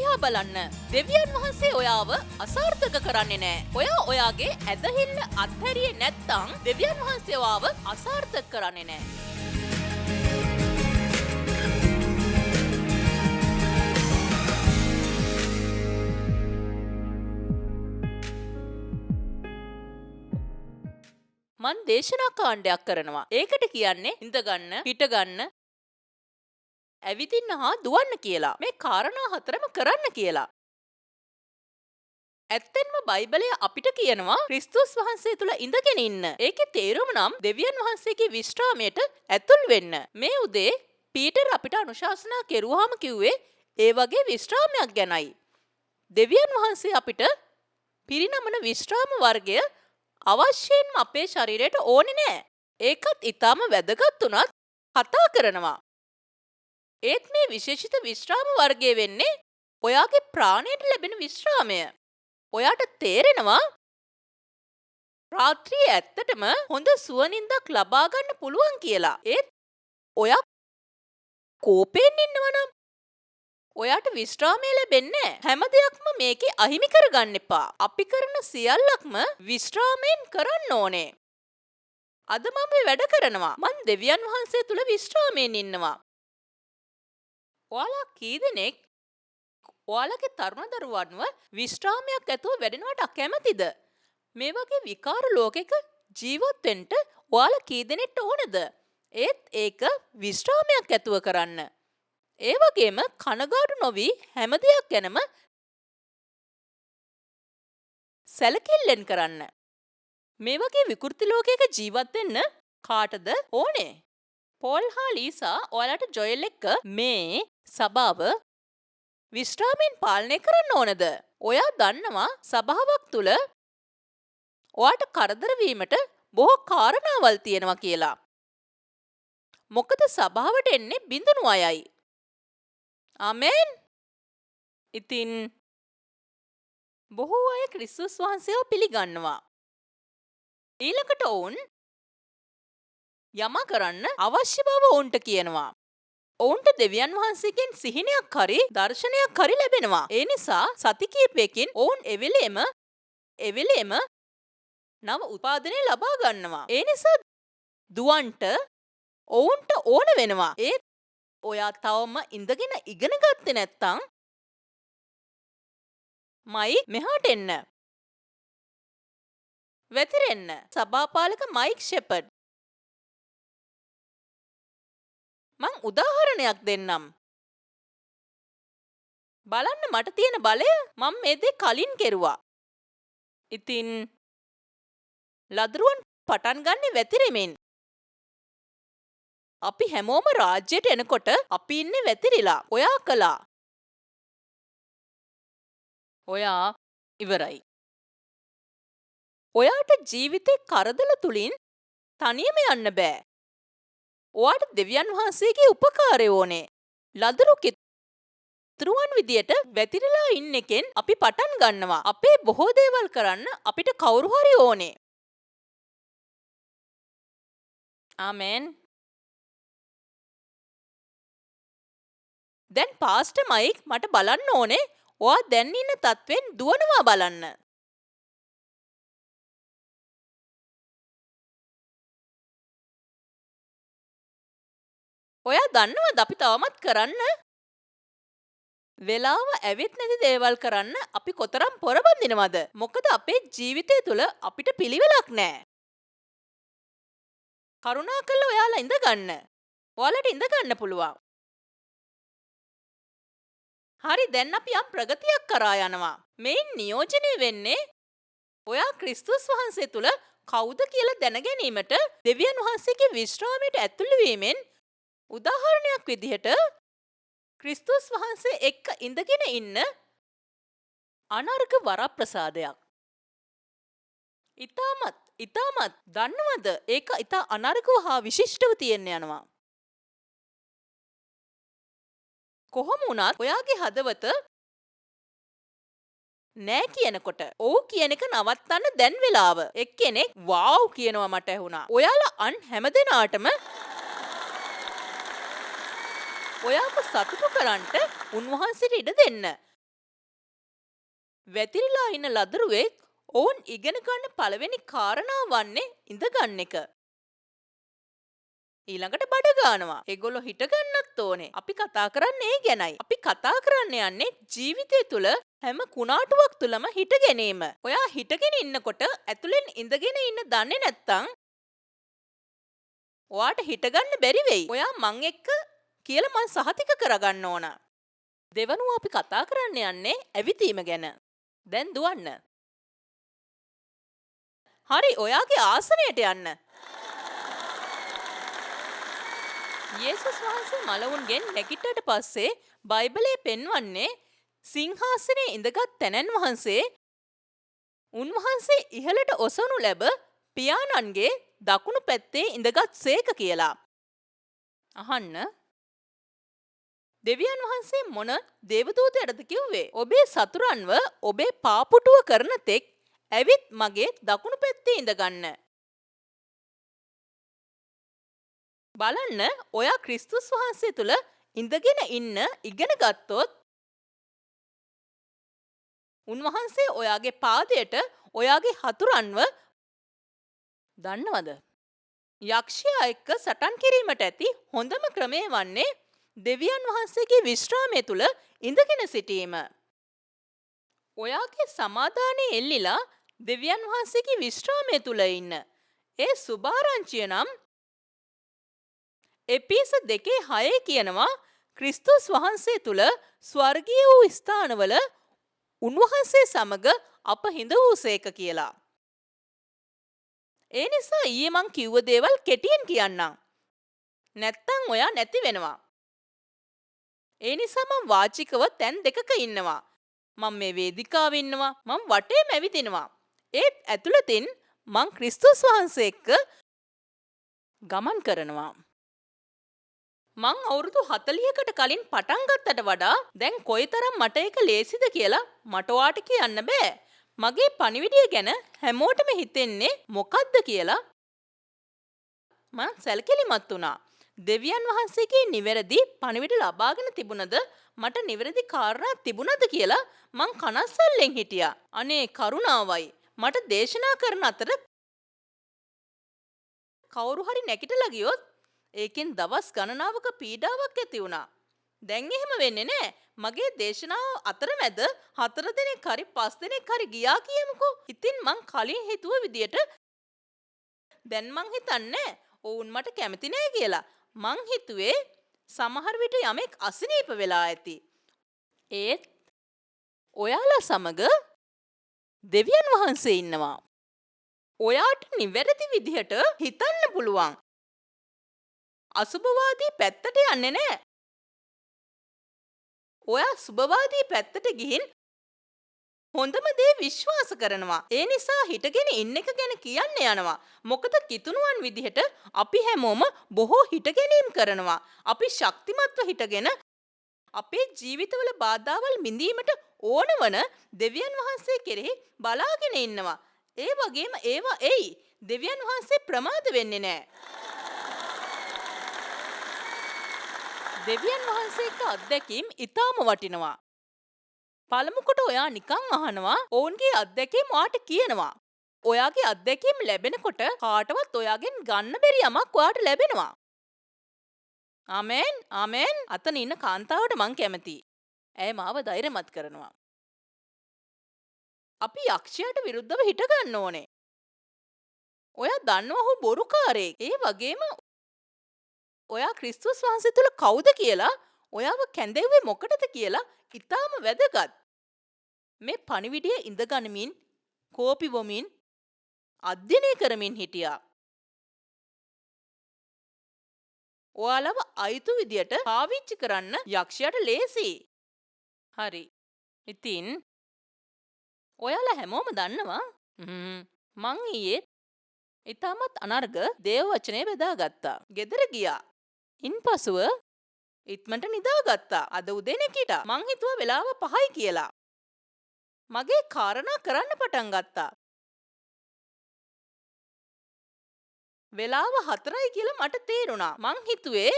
දිහා බලන්න. දෙවියන් වහන්සේ ඔයාව අසාර්ථක කරන්නේ නෑ. ඔයා ඔයාගේ ඇදහිල්ල අත්හැරියේ නැත්තම් දෙවියන් වහන්සේ ඔයාව අසාර්ථක කරන්නේ නෑ. මං දේශනා කාණ්ඩයක් කරනවා. ඒකට කියන්නේ ඉඳගන්න, හිටගන්න, ඇවිදින්න හා දුවන්න කියලා. මේ කාරණා හතරම කරන්න කියලා. ඇත්තෙන්ම බයිබලය අපිට කියනවා ක්‍රිස්තුස් වහන්සේ තුල ඉඳගෙන ඉන්න. ඒකේ තේරුම නම් දෙවියන් වහන්සේගේ විශ්‍රාමයට ඇතුල් වෙන්න. මේ උදේ පීටර් අපිට අනුශාසනා කෙරුවාම කිව්වේ ඒ වගේ විශ්‍රාමයක් ගැනයි. දෙවියන් වහන්සේ අපිට පිරිනමන විශ්‍රාම වර්ගය අවශ්‍යයෙන්ම අපේ ශරීරයට ඕනේ නෑ. ඒකත් ඊටාම වැදගත් උනත් කතා කරනවා. ඒත් මේ විශේෂිත විශ්‍රාම වර්ගය වෙන්නේ ඔයාගේ ප්‍රාණයට ලැබෙන විශ්‍රාමය. ඔයාට තේරෙනවා රාත්‍රියේ ඇත්තටම හොඳ සුවනින්දක් ලබා ගන්න පුළුවන් කියලා. ඒත් ඔයා කෝපයෙන් ඉන්නවනම් ඔයාට විශ්‍රාමය ලැබෙන්නේ නෑ. හැම දෙයක්ම මේකේ අහිමි කරගන්න එපා. අපි කරන සියල්ලක්ම විශ්‍රාමයෙන් කරන්න ඕනේ. අද මම මේ වැඩ කරනවා. මං දෙවියන් වහන්සේ තුල විශ්‍රාමයෙන් ඉන්නවා. ඔයාලා කී දෙනෙක් ඔයාලගේ තරුණ දරුවන්ව විශ්‍රාමයක් ඇතුව වැඩෙනවට අකැමැතිද? මේ වගේ විකාර ලෝකෙක ජීවත් වෙන්න ඔයාලා කී දෙනෙක්ට ඕනද? ඒත් ඒක විශ්‍රාමයක් ඇතුව කරන්න. ඒ වගේම කනගාටු නොවී හැම දෙයක් ගැනම සැලකිල්ලෙන් කරන්න. මේ වගේ විකෘති ලෝකයක ජීවත් වෙන්න කාටද ඕනේ? පෝල් හා ලීසා ඔයාලට ජොයල් එක්ක මේ සභාව විශ්‍රාමයෙන් පාලනය කරන්න ඕනද? ඔයා දන්නවා සභාවක් තුල ඔයාට කරදර වීමට බොහෝ කාරණාවල් තියෙනවා කියලා. මොකද සභාවට එන්නේ බිඳුණු අයයි. ආමෙන්. ඉතින් බොහෝ අය ක්‍රිස්තුස් වහන්සේව පිළිගන්නවා. ඊළඟට ඔවුන් යමා කරන්න අවශ්‍ය බව ඔවුන්ට කියනවා. ඔවුන්ට දෙවියන් වහන්සේගෙන් සිහිනයක් හරි දර්ශනයක් හරි ලැබෙනවා. ඒ නිසා සති කිහිපයකින් ඔවුන් එවෙලේම නව උත්පාදනය ලබා ගන්නවා. ඒ නිසා දුවන්ට ඔවුන්ට ඕන වෙනවා. ඒත් ඔයා තවම ඉඳගෙන ඉගෙන ගත්තේ නැත්තම් මයික් මෙහාට එන්න. වැතිරෙන්න. සභාපාලක මයික් ෂෙපර්ඩ්. මං උදාහරණයක් දෙන්නම්. බලන්න මට තියෙන බලය මං මේ දේ කලින් කෙරුවා. ඉතින් ලදරුවන් පටන් ගන්නෙ වැතිරෙමින්. අපි හැමෝම රාජ්‍යයට එනකොට අපි ඉන්නේ වැතිරිලා. ඔයා කළා. ඔයා ඉවරයි. ඔයාට ජීවිතේ කරදල තුලින් තනියම යන්න බෑ. ඔයාට දෙවියන් වහන්සේගේ උපකාරය ඕනේ. ලදරු කිතුරුවන් විදියට වැතිරිලා ඉන්න එකෙන් අපි පටන් ගන්නවා. අපේ බොහෝ දේවල් කරන්න අපිට කවුරු හරි ඕනේ. ආමෙන්. දැන් පාස්ටර් මයික් මට බලන්න ඕනේ ඔයා දැන් ඉන්න තත්ත්වෙන් දුවනවා බලන්න. ඔයා දන්නවද අපි තවමත් කරන්න වෙලාව ඇවිත් නැති දේවල් කරන්න අපි කොතරම් පොරබඳිනවද? මොකද අපේ ජීවිතය තුළ අපිට පිළිවෙලක් නෑ. කරුණාකරලා ඔයාලා ඉඳ ගන්න. ඔයාලට ඉඳ ගන්න පුළුවන්. හරි, දැන් අපි යම් ප්‍රගතියක් කරා යනවා. මේන් නියෝජනය වෙන්නේ ඔයා ක්‍රිස්තුස් වහන්සේ තුළ කවුද කියලා දැනගැනීමට දෙවියන් වහන්සේගේ විශ්‍රාමයට ඇතුළු වීමෙන් උදාහරණයක් විදිහට ක්‍රිස්තුස් වහන්සේ එක්ක ඉඳගෙන ඉන්න අනර්ග වරප්‍රසාදයක්. ඉතාමත් දන්නවද ඒක ඉතා අනර්ගව හා විශිෂ්ටව තියෙන්න යනවා. කොහොම වුණත් ඔයාගේ හදවත නෑ කියනකොට ඔව් කියන එක නවත්තන්න දැන් වෙලාව. එක්කෙනෙක් වාව් කියනවා මට ඇහුණා. ඔයාලා අන් හැම දෙනාටම ඔයාව සතුටු කරන්නට උන්වහන්සේට ඉඩ දෙන්න. වැතිරිලා ඉන්න ලදරුවෙක් ඔවුන් ඉගෙන ගන්න පළවෙනි කාරණාව වන්නේ ඉඳ ගන්න එක. ඊළඟට බඩ ගානවා. ඒගොල්ලෝ හිට ගන්නත් ඕනේ. අපි කතා කරන්නේ ඒ ගැනයි. අපි කතා කරන්න යන්නේ ජීවිතය තුළ හැම කුණාටුවක් තුළම හිට ගැනීම. ඔයා හිටගෙන ඉන්නකොට ඇතුලෙන් ඉඳගෙන ඉන්න දන්නේ නැත්තම් ඔයාට හිටගන්න බැරි වෙයි. ඔයා මං එක්ක කියලා මං සහතික කරගන්න ඕන. දෙවනුව අපි කතා කරන්න යන්නේ ඇවිදීම ගැන. දැන් දුවන්න. හරි, ඔයාගේ ආසනයට යන්න. යේසුස් වහන්සේ මළවුන්ගෙන් නැගිට්ටට පස්සේ බයිබලයේ පෙන්වන්නේ සිංහාසනයේ ඉඳගත් තැනැන් වහන්සේ උන්වහන්සේ ඉහළට ඔසවනු ලැබ පියාණන්ගේ දකුණු පැත්තේ ඉඳගත් සේක කියලා. අහන්න. දෙවියන් වහන්සේ මොන දේවදූතයටද කිව්වේ? ඔබේ සතුරන්ව ඔබේ පාපුටුව කරන තෙක් ඇවිත් මගේ දකුණු පැත්තේ ඉඳගන්න. බලන්න, ඔයා ක්‍රිස්තුස් වහන්සේ තුළ ඉඳගෙන ඉන්න ඉගෙන ගත්තොත් උන්වහන්සේ ඔයාගේ පාදයට ඔයාගේ හතුරන්ව දන්නවද? යක්ෂයා එක්ක සටන් කිරීමට ඇති හොඳම ක්‍රමය වන්නේ දෙවියන් වහන්සේගේ විශ්‍රාමය තුළ ඉඳගෙන සිටීම. ඔයාගේ සමාදානයේ එල්ලිලා දෙවියන් වහන්සේගේ විශ්‍රාමය තුළ ඉන්න. ඒ සුභාරංචිය නම් එපීස 2:6 කියනවා ක්‍රිස්තුස් වහන්සේ තුළ ස්වර්ගීය වූ ස්ථානවල උන්වහන්සේ සමග අප හිඳ වූසේක කියලා. ඒ නිසා ඊයේ මං කිව්ව දේවල් කෙටියෙන් කියන්නම්. නැත්තම් ඔයා නැති වෙනවා. ඒ නිසා මං වාචිකව තැන් දෙකක ඉන්නවා. මං මේ වේදිකාවේ ඉන්නවා. මං වටේම ඇවිදිනවා. ඒත් ඇතුළතින් මං ක්‍රිස්තුස් වහන්සේ එක්ක ගමන් කරනවා. මං අවුරුදු 40කට කලින් පටන් ගත්තට වඩා දැන් කොයිතරම් මට ඒක ලේසිද කියලා මට ඔයාට කියන්න බෑ. මගේ පණිවිඩය ගැන හැමෝටම හිතෙන්නේ මොකද්ද කියලා මං සැලකිලිමත් වුණා. දෙවියන් වහන්සේගේ නිවැරදි පණිවිඩ ලබාගෙන තිබුණද, මට නිවැරදි කාරණා තිබුණද කියලා මං කනස්සල්ලෙන් හිටියා. අනේ කරුණාවයි. මට දේශනා කරන අතර කවුරු හරි නැගිටලා ගියොත් ඒකෙන් දවස් ගණනාවක පීඩාවක් ඇති වුණා. දැන් එහෙම වෙන්නේ නෑ. මගේ දේශනාව අතරමැද 4 දෙනෙක් හරි 5 දෙනෙක් හරි ගියා කියමුකෝ. ඉතින් මං කලින් හිතුව විදියට දැන් මං හිතන්නේ ඔවුන් මට කැමති නෑ කියලා. මං හිතුවේ සමහර විට යමෙක් අසනීප වෙලා ඇති. ඒත් ඔයාලා සමග දෙවියන් වහන්සේ ඉන්නවා. ඔයාට නිවැරදි විදිහට හිතන්න පුළුවන්. අසුභවාදී පැත්තට යන්නේ නෑ. ඔයා සුභවාදී පැත්තට ගිහින් හොඳම දේ විශ්වාස කරනවා. ඒ නිසා හිටගෙන ඉන්න එක ගැන කියන්න යනවා. මොකද කිතුණුවන් විදිහට අපි හැමෝම බොහෝ හිටගැනීම් කරනවා. අපි ශක්තිමත්ව හිටගෙන අපේ ජීවිතවල බාධාවල් මිඳීමට ඕනවන දෙවියන් වහන්සේ කෙරෙහි බලාගෙන ඉන්නවා. ඒ වගේම ඒවා එයි. දෙවියන් වහන්සේ ප්‍රමාද වෙන්නේ නෑ. දෙවියන් වහන්සේක අත්දැකීම් ඉතාම වටිනවා. පළමු කොට ඔයා නිකන් අහනවා, ඔවුන්ගේ අත්දැකීම් ඔයාට කියනවා. ඔයාගේ අත්දැකීම් ලැබෙනකොට කාටවත් ඔයාගෙන් ගන්න බැරි යමක් ඔයාට ලැබෙනවා. ආමෙන්, ආමෙන්. අතන ඉන්න කාන්තාවට මං කැමතියි. ඇය මාව ධෛර්යමත් කරනවා. අපි යක්ෂයාට විරුද්ධව හිට ගන්න ඕනේ. ඔයා දන්නවා ඔහු බොරුකාරයෙක්. ඒ වගේම ඔයා ක්‍රිස්තුස් වහන්සේ තුළ කවුද කියලා, ඔයාව කැඳෙව්වේ මොකටද කියලා ඉතාම වැදගත්. මේ පණිවිඩය ඉඳගනිමින්, කෝපි බොමින්, අධ්‍යයනය කරමින් හිටියා. ඔයාලව අයුතු විදියට පාවිච්චි කරන්න යක්ෂයාට ලේසි. හරි. ඉතින් ඔයාලා හැමෝම දන්නවා මං ඊයේ ඉතාමත් අනර්ග දේව වචනය බෙදාගත්තා. ගෙදර ගියා. ඉන්පසුව ඉක්මනට නිදාගත්තා. අද උදේ නැගිටා. මං හිතුවා වෙලාව 5යි කියලා. මගේ කාරණා කරන්න පටන් ගත්තා. වෙලාව 4යි කියලා මට තේරුණා. මං හිතුවේ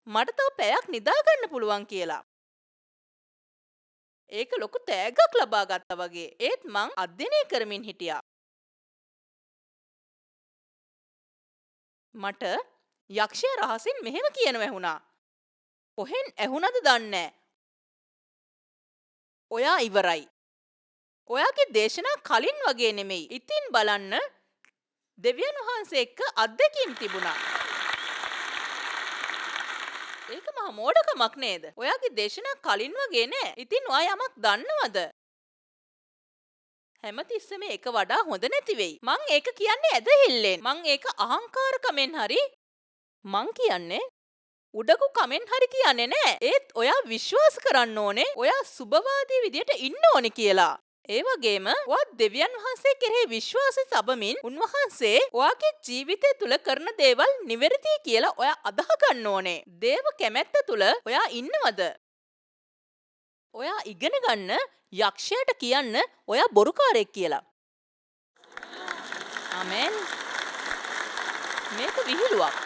මට තව පැයක් නිදා ගන්න පුළුවන් කියලා. ඒක ලොකු තෑග්ගක් ලබා ගත්තා වගේ. ඒත් මං අධ්‍යයනය කරමින් හිටියා. මට යක්ෂයා රහසින් මෙහෙම කියනව ඇහුණා. කොහෙන් ඇහුණද දන්නේ. ඔයා ඉවරයි. ඔයාගේ දේශනා කලින් වගේ නෙමෙයි. ඉතින් බලන්න දෙවියන් වහන්සේ එක්ක අත්දැකීම් තිබුණා. ඒක මහා මෝඩකමක් නේද? ඔයාගේ දේශනා කලින් වගේ නෑ. ඉතින් ඔයා යමක් දන්නවද? හැමතිස්සෙම ඒක වඩා හොඳ නැති වෙයි. මං ඒක කියන්නේ ඇදහිල්ලෙන්. මං ඒක අහංකාරකමෙන් හරි මං කියන්නේ උඩකු කමෙන් හරි කියන්නේ නෑ. ඒත් ඔයා විශ්වාස කරන්න ඕනේ ඔයා සුබවාදී විදියට ඉන්න ඕනේ කියලා. ඒ වගේම ඔයා දෙවියන් වහන්සේ කෙරෙහි විශ්වාසය තබමින් උන්වහන්සේ ඔයාගේ ජීවිතය තුළ කරන දේවල් නිවැරදි කියලා ඔයා අදහ ගන්න ඕනේ. දේව කැමැත්ත තුළ ඔයා ඉන්නවද? ඔයා ඉගෙන ගන්න යක්ෂයාට කියන්න ඔයා බොරුකාරයෙක් කියලා. ආමෙන්. මේක විහිළුවක්.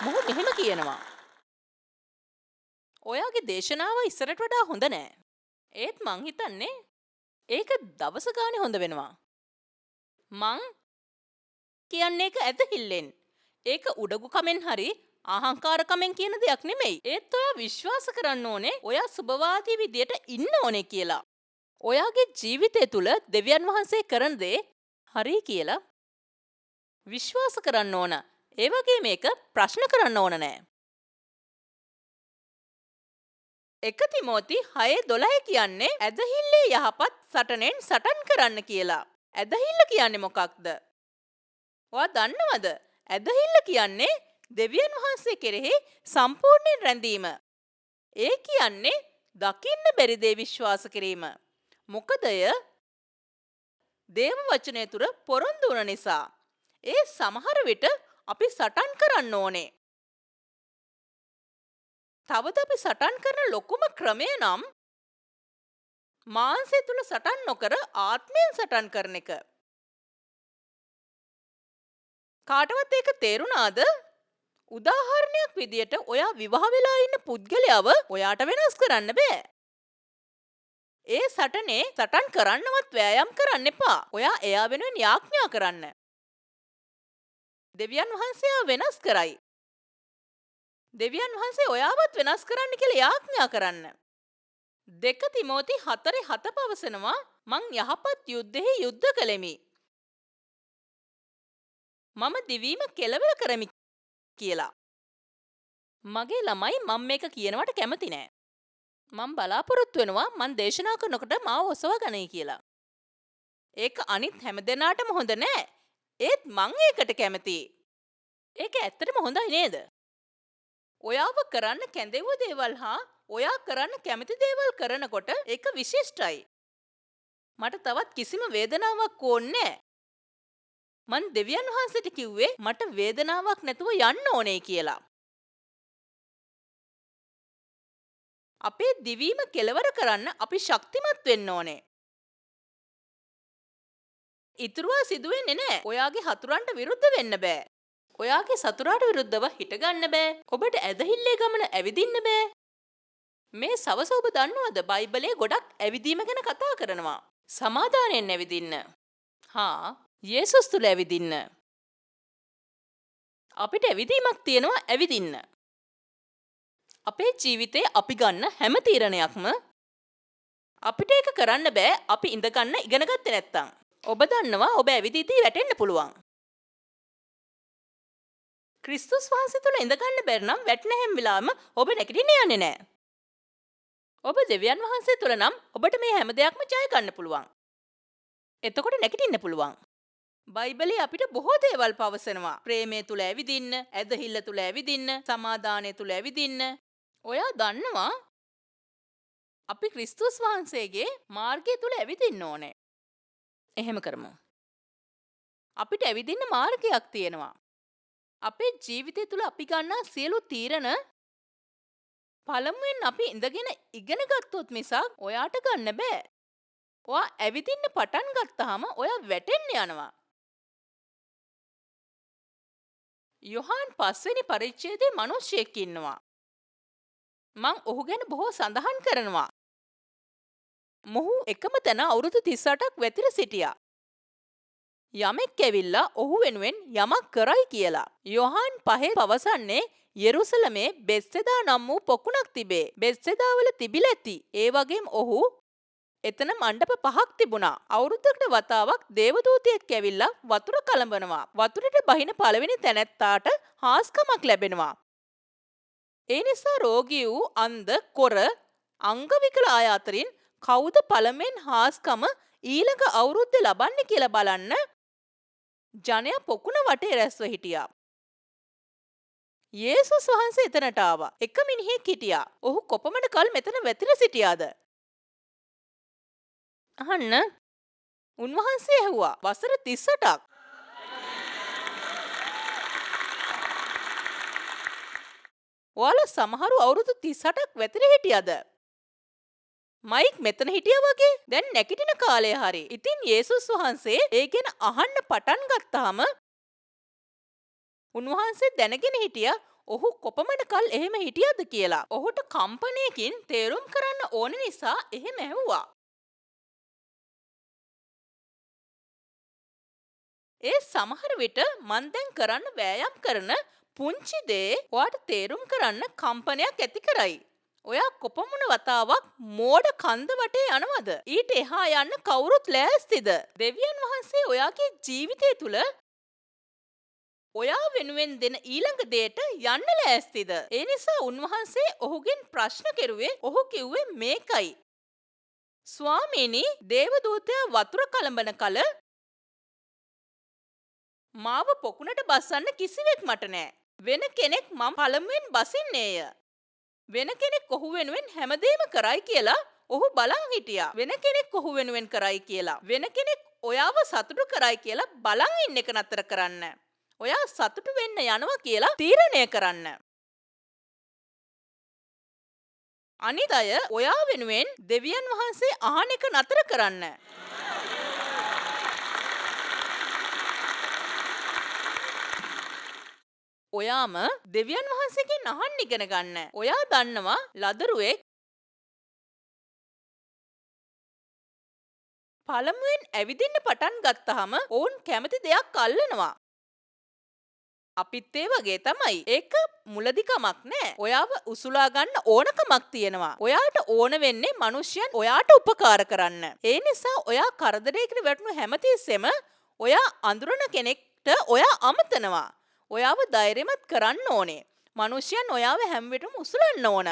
මොහු මෙහෙම කියනවා. ඔයාගේ දේශනාව ඉස්සරට වඩා හොඳ නෑ. ඒත් මං හිතන්නේ ඒක දවස ගානේ හොඳ වෙනවා. මං කියන්නේ ඒක ඇදහිල්ලෙන්. ඒක උඩගු කමෙන් හරි අහංකාරකමෙන් කියන දෙයක් නෙමෙයි. ඒත් ඔයා විශ්වාස කරන්න ඕනේ ඔයා සුබවාදී විදියට ඉන්න ඕනේ කියලා. ඔයාගේ ජීවිතය තුළ දෙවියන් වහන්සේ කරන දේ හරි කියලා විශ්වාස කරන්න ඕන. ඒ වගේ මේක ප්‍රශ්න කරන්න ඕන නෑ. 1 තිමෝති 6:12 කියන්නේ ඇදහිල්ලේ යහපත් සටනෙන් සටන් කරන්න කියලා. ඇදහිල්ල කියන්නේ මොකක්ද? ඔයා දන්නවද? ඇදහිල්ල කියන්නේ දෙවියන් වහන්සේ කෙරෙහි සම්පූර්ණයෙන් රැඳීම. ඒ කියන්නේ දකින්න බැරි දේ විශ්වාස කිරීම. මොකදය දේව වචනය තුර පොරොන්දු වුණ නිසා. ඒ සමහර විට අපි සටන් කරන්න ඕනේ. තවද අපි සටන් කරන ලොකුම ක්‍රමය නම් මාංශය තුල සටන් නොකර ආත්මයෙන් සටන් කරන එක. කාටවත් ඒක තේරුණාද? උදාහරණයක් විදියට ඔයා විවාහ වෙලා ඉන්න පුද්ගලයාව ඔයාට වෙනස් කරන්න බෑ. ඒ සටනේ සටන් කරන්නවත් වෑයම් කරන්න එපා. ඔයා එයා වෙනුවෙන් යාඥා කරන්න. දෙවියන් වහන්සේ එයාව වෙනස් කරයි. දෙවියන් වහන්සේ ඔයාවත් වෙනස් කරන්න කියලා යාඥා කරන්න. 2 තිමෝති 4:7 පවසනවා මං යහපත් යුද්ධෙහි යුද්ධ කළෙමි. මම දිවීම කෙලවර කරමි කියලා. මගේ ළමයි මම මේක කියනවට කැමති නෑ. මං බලාපොරොත්තු වෙනවා මං දේශනා කරනකොට මාව ඔසවා ගනී කියලා. ඒක අනිත් හැම දෙනාටම හොඳ නෑ. ඒත් මං ඒකට කැමතියි. ඒක ඇත්තටම හොඳයි නේද? ඔයාව කරන්න කැඳෙව්ව දේවල් හා ඔයා කරන්න කැමති දේවල් කරනකොට ඒක විශිෂ්ටයි. මට තවත් කිසිම වේදනාවක් ඕනේ නෑ. මං දෙවියන් වහන්සේට කිව්වේ මට වේදනාවක් නැතුව යන්න ඕනේ කියලා. අපේ දිවීම කෙලවර කරන්න අපි ශක්තිමත් වෙන්න ඕනේ. ඉතුරුවා සිදුවෙන්නේ නෑ. ඔයාගේ හතුරන්ට විරුද්ධ වෙන්න බෑ. ඔයාගේ සතුරාට විරුද්ධව හිටගන්න බෑ. ඔබට ඇදහිල්ලේ ගමන ඇවිදින්න බෑ. මේ සවස ඔබ දන්නවද බයිබලයේ ගොඩක් ඇවිදීම ගැන කතා කරනවා. සමාදානයෙන් ඇවිදින්න. හා යේසුස් තුල ඇවිදින්න. අපිට ඇවිදීමක් තියෙනවා ඇවිදින්න. අපේ ජීවිතේ අපි ගන්න හැම තීරණයක්ම අපිට ඒක කරන්න බෑ අපි ඉඳ ගන්න ඉගෙන ගත්තේ නැත්තම්. ඔබ දන්නවා ඔබ ඇවිදිද්දී වැටෙන්න පුළුවන්. ක්‍රිස්තුස් වහන්සේ තුළ ඉඳ ගන්න බැරි නම් වැටෙන හැම වෙලාවෙම ඔබ නැගිටින්න යන්නේ නෑ. ඔබ දෙවියන් වහන්සේ තුළ නම් ඔබට මේ හැම දෙයක්ම ජය ගන්න පුළුවන්. එතකොට නැගිටින්න පුළුවන්. බයිබලයේ අපිට බොහෝ දේවල් පවසනවා. ප්‍රේමය තුළ ඇවිදින්න, ඇදහිල්ල තුළ ඇවිදින්න, සමාදානය තුළ ඇවිදින්න. ඔයා දන්නවා අපි ක්‍රිස්තුස් වහන්සේගේ මාර්ගය තුළ ඇවිදින්න ඕනේ. එහෙම කරමු. අපිට ඇවිදින්න මාර්ගයක් තියෙනවා. අපේ ජීවිතය තුළ අපි ගන්නා සියලු තීරණ පළමුවෙන් අපි ඉඳගෙන ඉගෙන ගත්තොත් මිසක් ඔයාට ගන්න බෑ. ඔයා ඇවිදින්න පටන් ගත්තාම ඔයා වැටෙන්න යනවා. යොහාන් 5 වෙනි පරිච්ඡේදයේ මිනිහෙක් ඉන්නවා. මං ඔහු ගැන බොහෝ සඳහන් කරනවා. මොහු එකම තැන අවුරුදු 38ක් වැතිර සිටියා. යමෙක් ඇවිල්ලා ඔහු වෙනුවෙන් යමක් කරයි කියලා. යොහාන් 5 පවසන්නේ යෙරුසලමේ බෙත්සෙදා නම් වූ පොකුණක් තිබේ. බෙත්සෙදාවල තිබිලා ඇති. ඒ වගේම ඔහු එතන මණ්ඩප 5ක් තිබුණා. අවුරුද්දකට වතාවක් දේවදූතයෙක් ඇවිල්ලා වතුර කලඹනවා. වතුරට බහින පළවෙනි තැනැත්තාට හාස්කමක් ලැබෙනවා. ඒ නිසා රෝගී වූ අන්ධ, කොර, අංගවිකල අය අතරින් කවුද පළමුවෙන් හාස්කම ඊළඟ අවුරුද්දේ ලබන්නේ කියලා බලන්න ජනයා පොකුණ වටේ රැස්ව හිටියා. යේසුස් වහන්සේ එතනට ආවා. එක මිනිහෙක් හිටියා. ඔහු කොපමණ කල් මෙතන වැතිර සිටියාද? අහන්න. උන්වහන්සේ ඇහුවා වසර 38ක්. ඔයාලා සමහරු අවුරුදු 38ක් වැතිර හිටියද? මයික් මෙතන හිටියා වගේ. දැන් නැගිටින කාලය හරි. ඉතින් යේසුස් වහන්සේ ඒ ගැන අහන්න පටන් ගත්තාම උන්වහන්සේ දැනගෙන හිටියා ඔහු කොපමණ කල් එහෙම හිටියද කියලා. ඔහුට කම්පනයකින් තේරුම් කරන්න ඕන නිසා එහෙම ඇහුවා. ඒ සමහර විට මං දැන් කරන්න වෑයම් කරන පුංචි දේ ඔයාට තේරුම් කරන්න කම්පනයක් ඇති කරයි. ඔයා කොපමණ වතාවක් මෝඩ කන්ද වටේ යනවද? ඊට එහා යන්න කවුරුත් ලෑස්තිද? දෙවියන් වහන්සේ ඔයාගේ ජීවිතය තුළ ඔයා වෙනුවෙන් දෙන ඊළඟ දේට යන්න ලෑස්තිද? ඒ නිසා උන්වහන්සේ ඔහුගෙන් ප්‍රශ්න කෙරුවේ, ඔහු කිව්වේ මේකයි. ස්වාමීනි, දේවදූතයා වතුර කලඹන කල මාව පොකුණට බස්සන්න කිසිවෙක් මට නෑ. වෙන කෙනෙක් මම පළමුවෙන් බසින්නේය. වෙන කෙනෙක් ඔහු වෙනුවෙන් හැමදේම කරයි කියලා ඔහු බලන් හිටියා. වෙන කෙනෙක් ඔහු වෙනුවෙන් කරයි කියලා. වෙන කෙනෙක් ඔයාව සතුටු කරයි කියලා බලන් ඉන්න එක නතර කරන්න. ඔයා සතුටු වෙන්න යනවා කියලා තීරණය කරන්න. අනිත් අය ඔයා වෙනුවෙන් දෙවියන් වහන්සේ අහන එක නතර කරන්න. ඔයාම දෙවියන් වහන්සේගෙන් අහන්න ඉගෙන ගන්න. ඔයා දන්නවා ලදරුවෙක් පළමුවෙන් ඇවිදින්න පටන් ගත්තාම ඔවුන් කැමති දෙයක් අල්ලනවා. අපිත් ඒ වගේ තමයි. ඒක මුලදි කමක් නෑ. ඔයාව උසුලා ගන්න ඕනකමක් තියෙනවා. ඔයාට ඕන වෙන්නේ මිනිසයන් ඔයාට උපකාර කරන්න. ඒ නිසා ඔයා කරදරයකට වැටුණු හැමතිස්සෙම ඔයා අඳුරන කෙනෙක්ට ඔයා අමතනවා. ඔයාව ධෛර්යමත් කරන්න ඕනේ. මිනිසයන් ඔයාව හැම විටම උසුලන්න ඕන.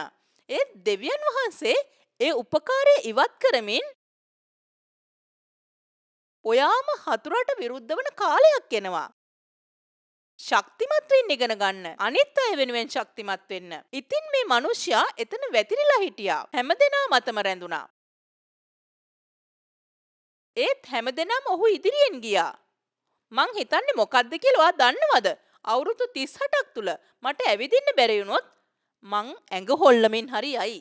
ඒ දෙවියන් වහන්සේ ඒ උපකාරය ඉවත් කරමින් ඔයාම හතුරට විරුද්ධ වන කාලයක් එනවා. ශක්තිමත් වෙන්න ඉගෙන ගන්න. අනිත් අය වෙනුවෙන් ශක්තිමත් වෙන්න. ඉතින් මේ මිනිසයා එතන වැතිරිලා හිටියා. හැමදෙනා මතම රැඳුණා. ඒත් හැමදෙනාම ඔහු ඉදිරියෙන් ගියා. මං හිතන්නේ මොකද්ද කියලා ඔයා දන්නවද? අවුරුදු 38ක් තුල මට ඇවිදින්න බැරි වුණොත් මං ඇඟ හොල්ලමින් හරි යයි.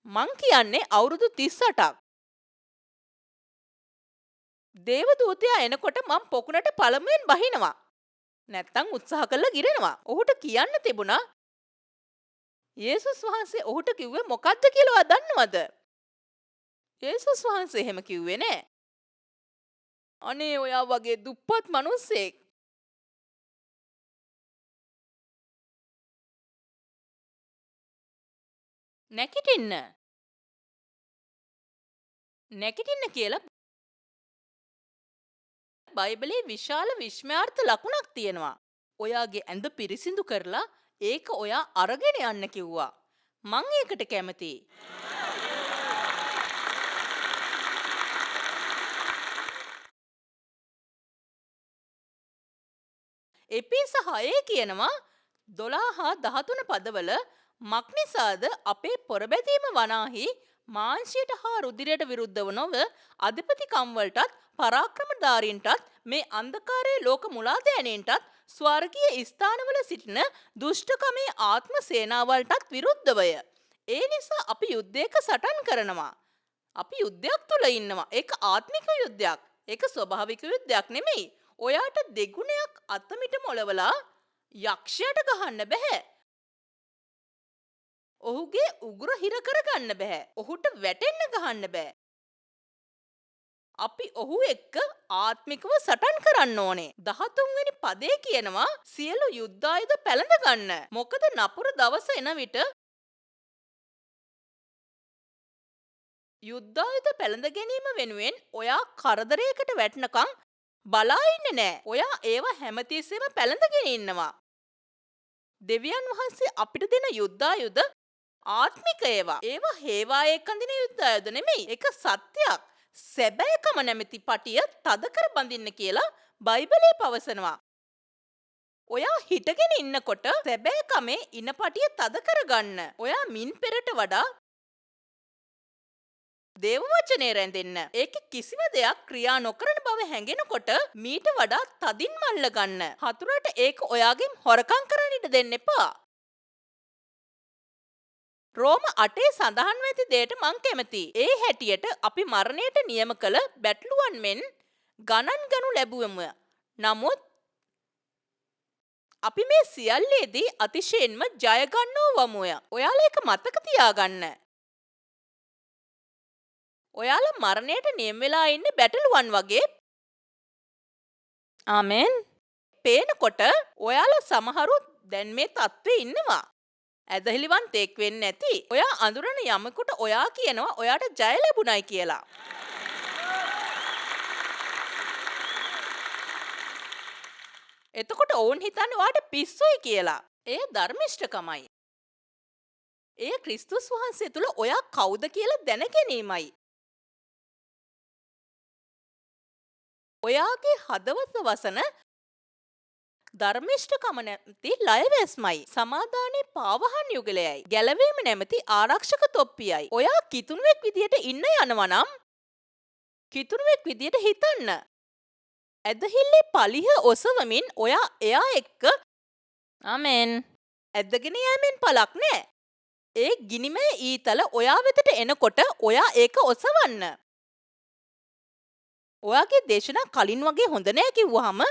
මං කියන්නේ අවුරුදු 38ක්. දේවදූතයා එනකොට මං පොකුණට පළමුවෙන් බහිනවා. නැත්තම් උත්සාහ කරලා ගිරෙනවා. ඔහුට කියන්න තිබුණා යේසුස් වහන්සේ ඔහුට කිව්වේ මොකද්ද කියලා ඔයා දන්නවද? යේසුස් වහන්සේ එහෙම කිව්වේ නෑ. අනේ ඔයා වගේ දුප්පත් මිනිස්සෙක්. නැගිටින්න. නැගිටින්න කියලා බයිබලයේ විශාල විස්මයාර්ථ ලකුණක් තියෙනවා. ඔයාගේ ඇඳ පිරිසිදු කරලා ඒක ඔයා අරගෙන යන්න කිව්වා. මං ඒකට කැමතියි. එපීස 6 කියනවා 12 හා 13 පදවල මක්නිසාද අපේ පොරබැදීම වනාහි මාංශයට හා රුධිරයට විරුද්ධව නොව අධිපතිකම් වලටත් පරාක්‍රමධාරීන්ටත් මේ අන්ධකාරයේ ලෝක මුලාදෑනීන්ටත් ස්වර්ගීය ස්ථානවල සිටින දුෂ්ටකමේ ආත්ම සේනාවලටත් විරුද්ධවය. ඒ නිසා අපි යුද්ධයක සටන් කරනවා. අපි යුද්ධයක් තුල ඉන්නවා. ඒක ආත්මික යුද්ධයක්. ඒක ස්වභාවික යුද්ධයක් නෙමෙයි. ඔයාට දෙගුණයක් අතමිට මොලවලා යක්ෂයාට ගහන්න බැහැ. ඔහුගේ උගුර හිර කරගන්න බැහැ. ඔහුට වැටෙන්න ගහන්න බෑ. අපි ඔහු එක්ක ආත්මිකව සටන් කරන්න ඕනේ. 13 වෙනි පදේ කියනවා සියලු යුද්ධායුධ පැළඳ ගන්න. මොකද නපුරු දවස එන විට යුද්ධායුධ පැළඳ ගැනීම වෙනුවෙන් ඔයා කරදරයකට වැටෙනකන් බලා ඉන්නේ නෑ. ඔයා ඒවා හැමතිස්සෙම පැළඳගෙන ඉන්නවා. දෙවියන් වහන්සේ අපිට දෙන යුද්ධායුධ ආත්මික ඒවා. ඒවා හේවායේ කඳින යුද්ධායුධ නෙමෙයි. ඒක සත්‍යයක්. සැබෑකම නැමැති පටිය තද කර බඳින්න කියලා බයිබලයේ පවසනවා. ඔයා හිටගෙන ඉන්නකොට සැබෑකමේ ඉන පටිය තද කරගන්න. ඔයා මින් පෙරට වඩා දේව වචනේ රැඳෙන්න. ඒකේ කිසිම දෙයක් ක්‍රියා නොකරන බව හැඟෙනකොට මීට වඩා තදින්ම අල්ලගන්න. හතුරට ඒක ඔයාගෙන් හොරකම් කරන්න ඉඩ දෙන්න එපා. රෝම 8 සඳහන්ව ඇති දෙයට මං කැමතියි. ඒ හැටියට අපි මරණයට නියම කළ බැටළුවන් මෙන් ගණන් ගනු ලැබුවෙමු. නමුත් අපි මේ සියල්ලේදී අතිශයින්ම ජය ගන්නෝ වමුය. ඔයාලා ඒක මතක තියාගන්න. ඔයාලා මරණයට නියම වෙලා ඉන්න බැටළුවන් වගේ. ආමෙන්. පේනකොට ඔයාලා සමහරු දැන් මේ තත්ත්වේ ඉන්නවා. ඇදහිලිවන්තයෙක් වෙන්නේ නැති. ඔයා අඳුරන යමෙකුට ඔයා කියනවා ඔයාට ජය ලැබුණයි කියලා. එතකොට ඔවුන් හිතන්නේ ඔයාට පිස්සුයි කියලා. එය ධර්මිෂ්ඨකමයි. එය ක්‍රිස්තුස් වහන්සේ තුළ ඔයා කවුද කියලා දැන ගැනීමයි. ඔයාගේ හදවත වසන ධර්මිෂ්ඨකම නැමැති ලයවැස්මයි. සමාදානයේ පාවහන් යුගලයයි. ගැලවීම නැමැති ආරක්ෂක තොප්පියයි. ඔයා කිතුණුවෙක් විදියට ඉන්න යනවා නම් කිතුණුවෙක් විදියට හිතන්න. ඇදහිල්ලේ පලිහ ඔසවමින් ඔයා එයා එක්ක ආමෙන් ඇදගෙන යෑමෙන් පළක් නෑ. ඒ ගිනිමය ඊතල ඔයා වෙතට එනකොට ඔයා ඒක ඔසවන්න. ඔයාගේ දේශනා කලින් වගේ හොඳ නෑ කිව්වහම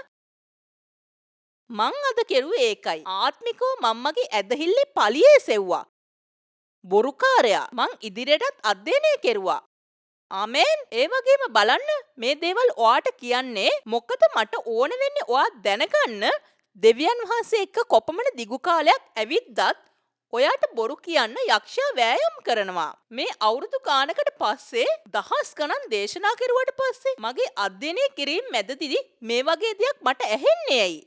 මං අද කෙරුවේ ඒකයි. ආත්මිකව මං මගේ ඇදහිල්ලේ පලියේ සෙව්වා. බොරුකාරයා මං ඉදිරියටත් අධ්‍යයනය කෙරුවා. ආමේන්. ඒ වගේම බලන්න මේ දේවල් ඔයාට කියන්නේ මොකද මට ඕන වෙන්නේ ඔයා දැනගන්න දෙවියන් වහන්සේ එක්ක කොපමණ දිගු කාලයක් ඇවිද්දත් ඔයාට බොරු කියන්න යක්ෂයා වෑයම් කරනවා. මේ අවුරුදු ගානකට පස්සේ දහස් ගණන් දේශනා කෙරුවට පස්සේ මගේ අධ්‍යයනය කිරීම මැදදී මේ වගේ දෙයක් මට ඇහෙන්නේ ඇයි?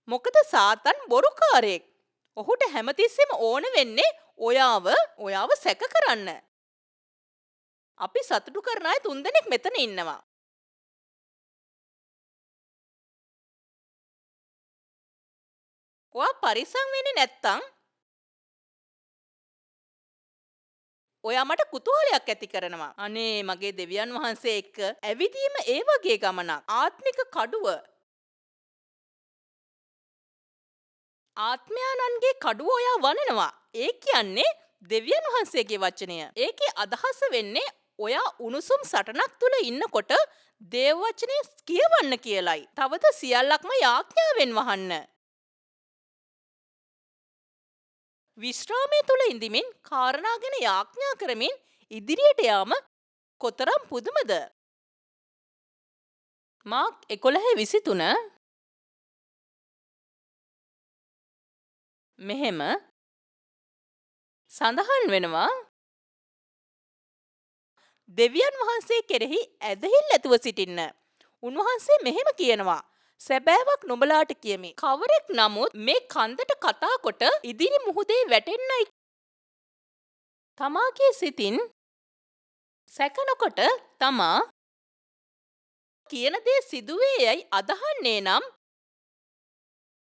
මොකද සාතන් බොරුකාරයෙක්. ඔහුට හැමතිස්සෙම ඕන වෙන්නේ ඔයාව සැක කරන්න. අපි සතුටු කරන අය තුන්දෙනෙක් මෙතන ඉන්නවා. ඔයා පරිස්සම් වෙන්නේ නැත්තම් ඔයා මට කුතුහලයක් ඇති කරනවා. අනේ මගේ දෙවියන් වහන්සේ එක්ක ඇවිදීම ඒ වගේ ගමනක්. ආත්මික කඩුව. ආත්මයානන්ගේ කඩුව ඔයා වනනවා. ඒ කියන්නේ දෙවියන් වහන්සේගේ වචනය. ඒකේ අදහස වෙන්නේ ඔයා උණුසුම් සටනක් තුල ඉන්නකොට දේව වචනය කියවන්න කියලයි. තවද සියල්ලක්ම යාඥාවෙන් වහන්න. විශ්‍රාමය තුල ඉඳිමින් කාරණා ගැන යාඥා කරමින් ඉදිරියට යාම කොතරම් පුදුමද? මාක් 11:23 මෙහෙම සඳහන් වෙනවා දෙවියන් වහන්සේ කෙරෙහි ඇදහිල්ල ඇතුව සිටින්න. උන්වහන්සේ මෙහෙම කියනවා සැබෑවක් නුඹලාට කියමි. කවරෙක් නමුත් මේ කන්දට කතා කොට ඉදිරි මුහුදේ වැටෙන්නයි තමාගේ සිතින් සැක නොකොට තමා කියන දේ සිදුවේ යයි අදහන්නේ නම්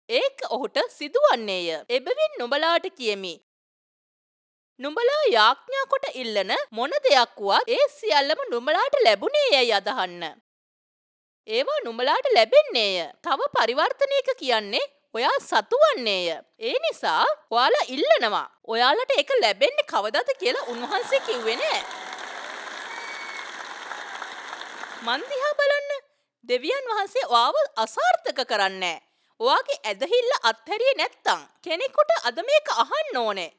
ඒක ඔහුට සිදුවන්නේය. එබැවින් නුඹලාට කියමි. නුඹලා යාඥා කොට ඉල්ලන මොන දෙයක් වුවත් ඒ සියල්ලම නුඹලාට ලැබුණේ යයි අදහන්න. ඒවා නුඹලාට ලැබෙන්නේය. තව පරිවර්තනයක කියන්නේ ඔයා සතු වන්නේය. ඒ නිසා ඔයාලා ඉල්ලනවා. ඔයාලට ඒක ලැබෙන්නේ කවදද කියලා උන්වහන්සේ කිව්වේ නෑ. මන් දිහා බලන්න. දෙවියන් වහන්සේ ඔයාව අසාර්ථක කරන්නේ නෑ. ඔයාගේ ඇදහිල්ල අත්හැරියේ නැත්තම් කෙනෙකුට අද මේක අහන්න ඕනේ.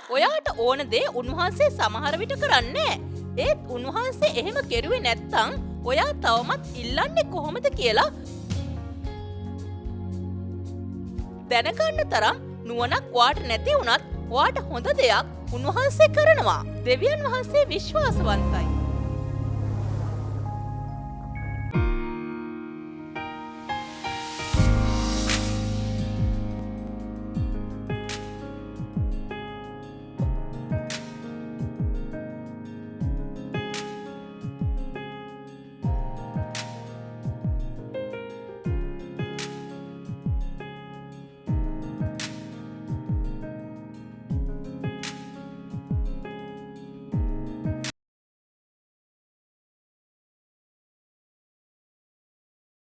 ඔයාට ඕන දේ උන්වහන්සේ සමහර විට කරන්නේ. ඒත් උන්වහන්සේ එහෙම කෙරුවේ නැත්තම් ඔයා තවමත් ඉල්ලන්නේ කොහොමද කියලා දැනගන්න තරම් නුවණක් ඔයාට නැති වුණත් ඔයාට හොඳ දෙයක් උන්වහන්සේ කරනවා. දෙවියන් වහන්සේ විශ්වාසවන්තයි.